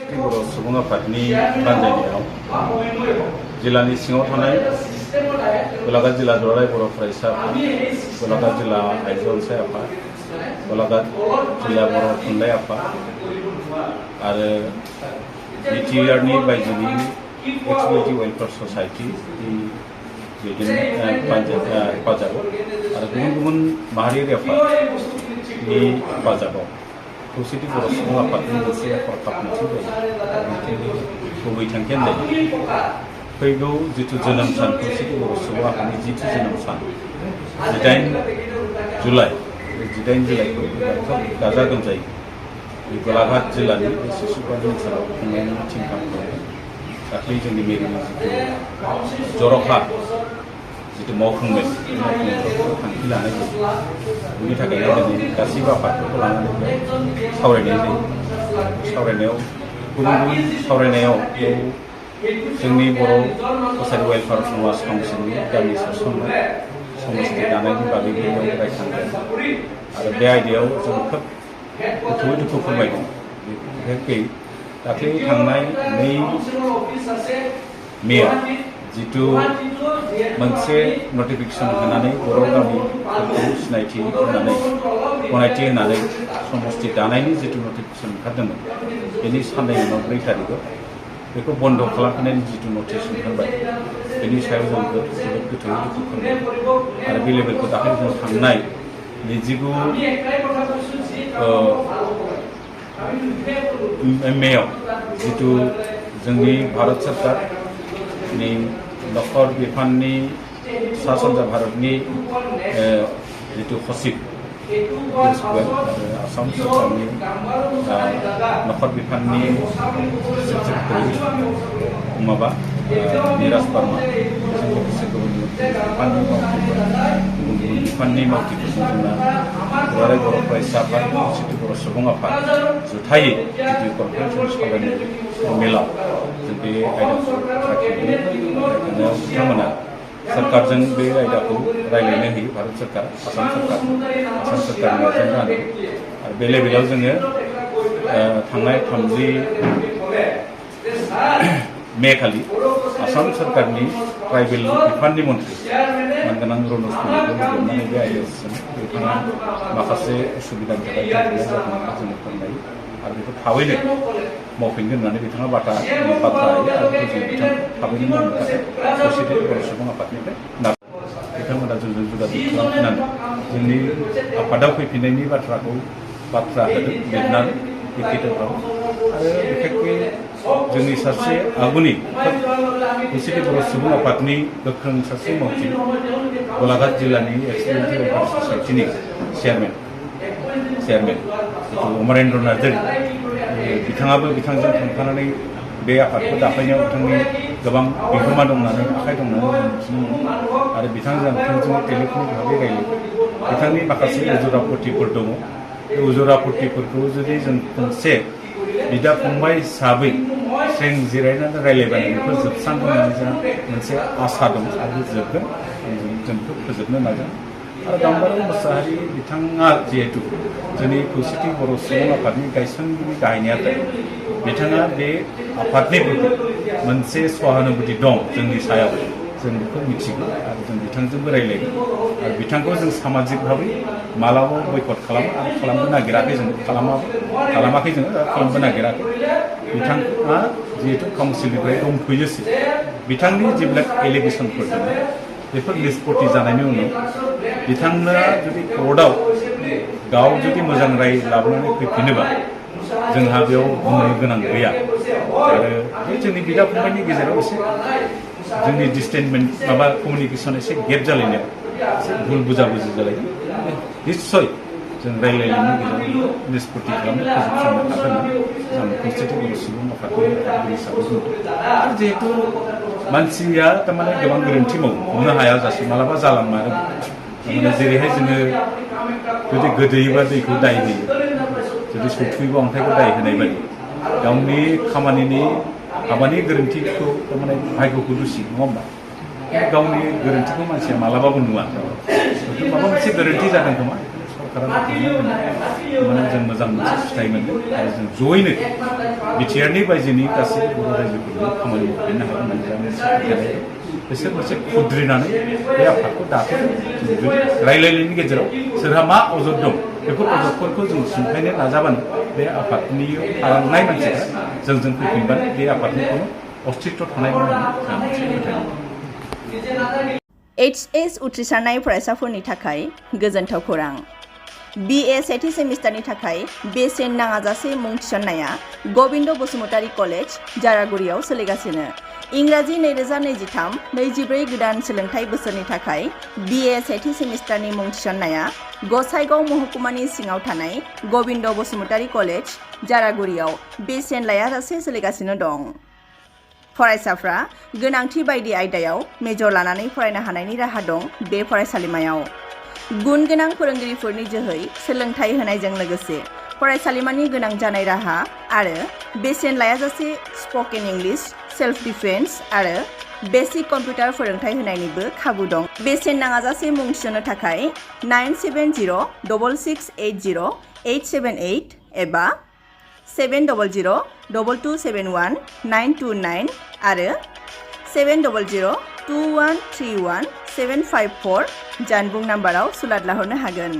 खौसेथि बर' सुबुं आफादनि बानजायनायाव जिल्लानि सिङाव थानाय गलाघाट जिल्ला दुलाराय बर' फरायसा आफाद, गलाघाट जिल्ला आइजो अनसाय आफाद, गलाघाट जिल्ला बर' थुनलाइ आफाद आरो बिटिआरनि बायजोनि EX-BLT वेलफेयार ससाइटि हेफाजाबाव आरो गुबुन गुबुन माहारियारि आफादनि हेफाजाबाव खौसेथि बर' सुबुं आफादनि मोनसे हरखाब मिथिं जायो। गुबै थांखियानो जायो फैगौ जिथु जोनोम सान खौसेथि बर' सुबुं आफादनि जिथु जोनोम सान 18 जुलाइ खोब गाजा गोमजायै गलाघाट जिल्लानि सिसुपानि ओनसोलाव खुंनायनि मिथिं खालामदोंमोन। दाख्लै जोंनि मेरुनि जिथु जर'खा जिथु मावफुंमेल थांखि लानाय जायो। बेनि थाखायनो दिनै गासैबो आफादफोरखौ लानानै सावरायनाय जायो। सावरायनायाव जोंनि बर' कसारि वेलफेयार समाज काउन्सिलनि गामि सासननाय समस्ति दानायनि बागैबो रायखांदों आरो बे आयदायाव जों खोब गोथौयै दुखु फोरमायदों। बिखेखै दाख्लै थांनाय 2 मेआव जिथु मोनसे नटिफिकेसन होनानै बर' गामिफोरखौ सिनायथि होनानै गनायथि होनानै समस्ति दानायनि जिथु नटिफिकेसन ओंखारदोंमोन बेनि साननै उनाव 2 तारिखआव बेखौ बन्द खालामफिननायनि जिथु नटिस ओंखारबाय बेनि सायाव जों जोबोद गोथौयै दुखु फोरमायदों आरो बे लेभेलखौ दाख्लै जों थांनाय 29 मेआव जिथु जोंनि भारत सरकारनि नखर बिफाननि सा सानजा भारतनि जिथु सचिब आसाम सरकारनि नखर बिफाननि माबा निराज बार्मा लोगोसे गुबुन बिफाननि मावथिफोरजों जोंना दुलाराय बर' फरायसा आफाद खौसेथि बर' सुबुं आफाद जुथायै जिथु कनफारेन्सनि सावरायनाय मेलाव जों बे आयदाखौ रायखांनायाव बिथांमोना सरकारजों बे आयदाखौ रायज्लायनो होयो भारत सरकार आसाम सरकारनि एजेन्डा आरो बे लेभेलाव जोङो थांनाय 30 मे खालि आसाम सरकारनि ट्राइबेल बिफाननि मन्थ्रि मानगोनां रनज कुमारखौ लिंहरनानै बे आयदासिम बिथाङा माखासे उसुबिदानि थाखाय जादोंमोन जोङो फोरमायो आरो बेखौ थाबैनो मावफिनगोन होननानै बिथाङा बाथ्रा होयो आरो जों बिथां थाबैनो मावनो थाखाय खौसेथि बर' सुबुं आफादनिफ्राय बिथांमोना जोंजों जगाजग खालामफिननानै जोंनि आफादाव फैफिननायनि बाथ्रा होदों लिरनानै लिखितफ्राव आरो बिखेखकै जोंनि सासे आगुनि खौसेथि बर' सुबुं आफादनि गोख्रों सासे मावथि गलाघाट जिल्लानि EX-BLT वेलफेयार ससाइटिनि चेयारमेन जितु अमरेन्द्र नार्जारि बिथाङाबो बिथांजों थांफानानै बे आफादखौ दाफायनायाव बिथांनि गोबां बिहोमा दं होननानै आखाइ दं होननानै जों मिथिनो मोनो आरो बिथांजों टेलिफनिक भाबै रायलायो बिथांनि माखासे उजुर आपत्तिफोर दङ। बे उजुर आपत्तिफोरखौ जुदि जों खनसे बिदा फंबाय हिसाबै जों जिरायनानै रायलायबानो बेफोर जोबस्रांगोन होननानै जोंहा मोनसे आसा दं आरो जोबगोन जों बेखौ फोजोबनो नाजागोन आरो गाम्बाराव मोसाहारि बिथाङा जिहेतु जोंनि खौसेथि बर' सुबुं आफादनि गायसनगिरि गाहाय नेहाथारि बिथाङा बे आफादनि प्रति मोनसे सहानुभूति दं जोंनि सायाव जों बेखौ मिथिगौ आरो जों बिथांजोंबो रायलायगोन आरो बिथांखौ जों सामाजिक भाबै मालाबाबो बयकट खालामो आरो खालामनो नागिराखै जों खालामाखै जोङो खालामनो नागिराखै बिथाङा जिहेतु काउन्सिलनिफ्राय दंफैयोसै बिथांनि जेब्ला एलिगेसनफोर दङ बेफोर निष्पत्ति जानायनि उनाव बिथांनो जुदि कर्टआव गाव जुदि मोजां राय लाबोनानै फैफिनोबा जोंहा बेयाव बुंनो गोनां गैया आरो जोंनि बिदा फंबायनि गेजेराव एसे जोंनि डिस्टेन्समेन्ट माबा कमिउनिकेसन एसे गेप जालायनायाव एसे भुल बुझाबुझि जालायो निस्सय जों रायलायनायनि गेजेराव निष्पत्ति खालामनो फोजोबस्रांनो हागोन आं खौसेथि बर' सुबुं आफादनि हिसाबै बुंदों आरो जिहेतु मानसिया थारमाने गोबां गोरोन्थि मावो हमनो हाया जासे मालाबा जालांमारो थारमाने जेरैहाय जोङो जुदि गोदोयोबा दैखौ दाय होयो जुदि सौथुयोबा अन्थाइखौ दाय होनाय बायदि गावनि खामानिनि हाबानि गोरोन्थिखौ थारमाने भाग्यखौ दुसि नङा होमबा गावनि गोरोन्थिखौ मानसिया मालाबाबो नुवा माबा मोनसे गोरोन्थि जादों खोमा सरकारा माने जों मोजां मोनसे फिथाइ मोनो आरो जों जयैनो बिटिआरनि बायजोनि गासैबो बर' रायजोफोरनो खामानि मावफैनो हागोन होननानै बिसोर मोनसे खुद्रिनानै बे आफादखौ दाफैदों। रायलायनायनि गेजेराव सोरहा मा अजद दं बेफोर अजदफोरखौ जों सुंथाइनो नाजाबानो बे आफादनि थालांनाय मानसिफ्रा जोंजों फैफिनबानो बे आफादनि खुनु अस्तित्व थानाय नङा होननानै HS उथ्रिसारनाय फरायसाफोरनि थाखाय गोजोनथाव खौरां। BA सेथि सेमिस्टारनि थाखाय बेसेन नाङाजासे मुं थिसननाया गबिन्द बसुमतारी कलेज जारागुरियाव सोलिगासिनो। इंराजि 2023-24 गोदान सोलोंथाइ बोसोरनि थाखाय BA सेथि सेमिस्टारनि मुं थिसननाया गसाइगाव महकुमानि सिङाव थानाय गबिन्द बसुमतारी कलेज जारागुरियाव बेसेन लायाजासे सोलिगासिनो दं। फरायसाफ्रा गोनांथि बायदि आयदायाव मेजर लानानै फरायनो हानायनि राहा दं बे फरायसालिमायाव। गुन गोनां फोरोंगिरिफोरनि जोहै सोलोंथाइ होनायजों लोगोसे फरायसालिमानि गोनां जानाय राहा आरो बेसेन लायाजासे स्पकेन इंलिश, सेल्फ डिफेन्स आरो बेसिक कम्पिउटार फोरोंथाइ होनायनिबो खाबु दं। बेसेन नाङाजासे मुं थिसननो थाखाय 970226807878 एबा 70022719229 आरो 7002131754754 जानबुं नाम्बाराव सुलाद लाहरनो हागोन।